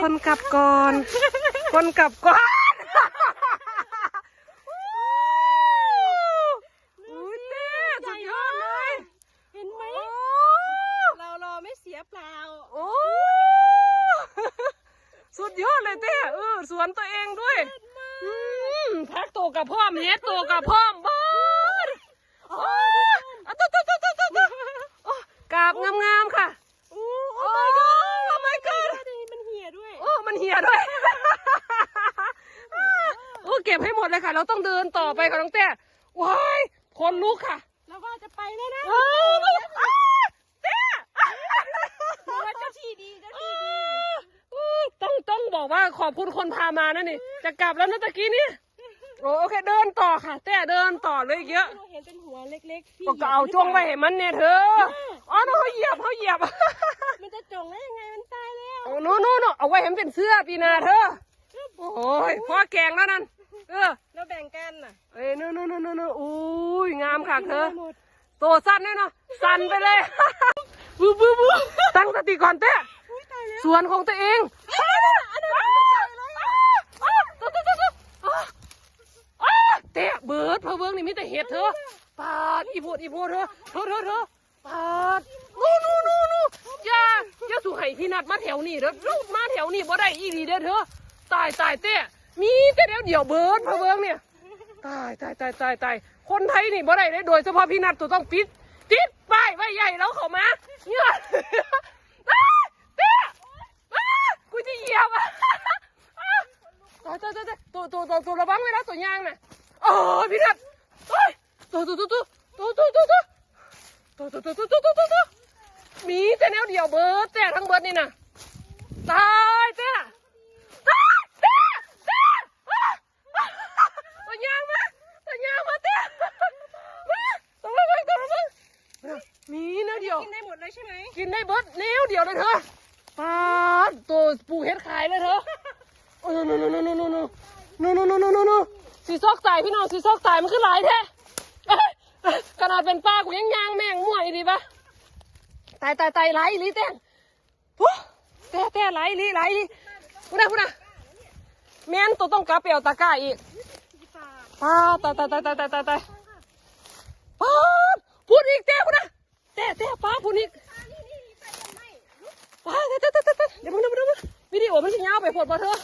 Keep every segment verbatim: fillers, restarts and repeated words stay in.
คนกลับก่อน คนกลับก่อน อุ้ยเต้สุดยอดเลย เห็นไหม โอ้ เรารอไม่เสียเปล่า โอ้ สุดยอดเลยเต้ เออ สวนตัวเองด้วย อืม พักโตกับพ่อมเฮ็ดโตกับพ่อมเบิดโอ้ โอ้ กราบงามๆค่ะ โอ้ โอ้ my god มันเหี่ยด้วย โอ้ มันเหี่ยด้วย โอ้ เก็บให้หมดเลยค่ะ เราต้องเดินต่อไปค่ะน้องเต้ ว้าย คนลุกค่ะ เราว่าจะไปแล้วนะ ว้าย หรือว่าเจ้าที่ดีเจ้าที่ดี อู้ ต้อง ต้องบอกว่าขอบคุณคนพามานะนี่ จะกลับแล้วนะตะกี้นี่ โอ้ โอเค เดินต่อค่ะ เต้เดินต่อเลยเยอะ เราเห็นเป็นหัวเล็กๆที่ ก็เอาจ้วงไว้ให้มันเนี่ยเธอ อ๋อ เขาเหยียบ เขาเหยียบ มันจะจ่องได้ยังไงมันตายแล้ว โอ้ no no no เอาไว้ให้มันเป็นเสื้อปีหนาเธอ โอ้ย พ่อแกงแล้วนั่น เออ เราแบ่งกันน่ะ เอ้ย no no no no no อุ้ย งามค่ะเธอ หมด โตสั้นด้วยเนาะ สั่นไปเลย บูบูบู ตั้งสติก่อนเต้ อุ้ยตายแล้ว สวนของตัวเอง อันนั้นมันตายแล้วอะ อ้า เต้เบิดพะเวิงนี่มีแต่เห็ดเธอ ปาด อีโพด อีโพดเธอ เธอ เธอ เธอ ปาด no no no no อย่า อย่าสู่ให้พี่นัดมาแถวนี้เด้อ ลูกมาแถวนี้บ่ได้อีหลีเด้อเธอ ตาย ตายเต้ มีแต่แนวเดียวเบิดพะเวิงเนี่ย ตาย ตาย ตาย ตาย ตาย คนไทยนี่บ่ได้เลย โดยเฉพาะพี่นัดตัวต้องปิด ติดป้ายไว้ใหญ่แล้วเขามา เนี่ย อ้า เต้ อ้า กูจะเหยียบอ่ะ อ้า ตาย ตาย ตาย ตาย ตัว ตัว ตัว ตัวระวังไว้นะ ตัวยางน่ะ โอ้ย พี่นัด โอ้ย ตัว ตัว ตัว ตัว ตัว ตัว ตัว ตัว ตัว ตัว ตัว ตัว ตัว ตัว มีแต่แนวเดียวเบิด แต่ทั้งเบิดนี่น่ะ ตาย เต้ ตาย เต้ เต้ อ้า ตัวยางมา ตัวยางมาเต้ มา ตัวระวัง ตัวระวัง มีแนวเดียว กินได้หมดเลยใช่ไหม กินได้เบิดแนวเดียวเลยเธอ ปาด ตัวปลูกเห็ดขายเลยเธอ โอ้ no no no no no no no no no no no no no สีซอกใส่พี่น้อง สีซอกใส่มันคือหลายแท้ ขนาดเป็นป้ากูยังยางแม่งมั่วอีดีปะ ตาย ตาย ตาย หลายอีหลีแต้ง โอ้ แต่ แต่ หลายอีหลี หลายอีหลี พุ้นนะ พุ้นนะ แม่นตัวต้องกลับไปเอาตะกร้าอีก ป้าด ตาย ตาย ตาย ตาย ตาย ตาย ตาย ป้าด พุ้นอีกเต้ พุ้นนะ เต้ เต้ ป้าด พุ้นอีก ป้าด เต้ เต้ เต้ เต้ เต้ เดี๋ยวมึง เดี๋ยวมึง เดี๋ยวมึง วิดีโอมันสิยาวไปโพดบ่เธอ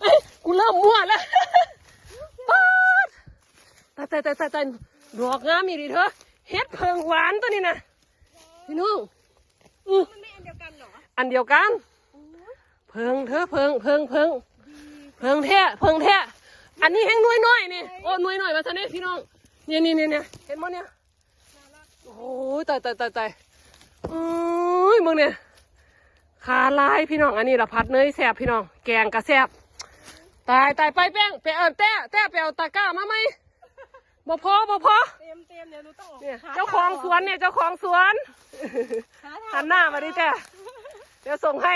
เอ้ย กูเริ่มมั่วแล้ว ป้าด ตาย ตาย ตาย ตาย ตาย ดอกงามอีหลีเธอ เห็ดเผิงหวานตัวนี้นะ พี่น้อง อือ มันไม่อันเดียวกันเหรอ อันเดียวกัน เผิงเธอ เผิง เผิง เผิง เผิงแท้ เผิงแท้ อันนี้แห้งหน่วยน้อยนี่ โอ้ หน่วยน้อยมาซะเนี่ยพี่น้อง เนี่ย เนี่ย เนี่ย เนี่ย เห็นบ่เนี่ย โอ้ย ตาย ตาย ตาย ตาย โอ้ย มึงเนี่ย ขาลายพี่น้อง อันนี้ละผัดเนยแซ่บพี่น้อง แกงกะแซ่บ ตาย ตาย ไปแป้ง ไปเอาแต้ แต้ ไปเอาตะกร้ามาไหม บ่พอ บ่พอ เต็มเต็มเดี๋ยวหนูต้องออก เนี่ย ห เจ้าของสวนเนี่ย เจ้าของสวน หาทง หันหน้ามาดิแต้ เดี๋ยวส่งให้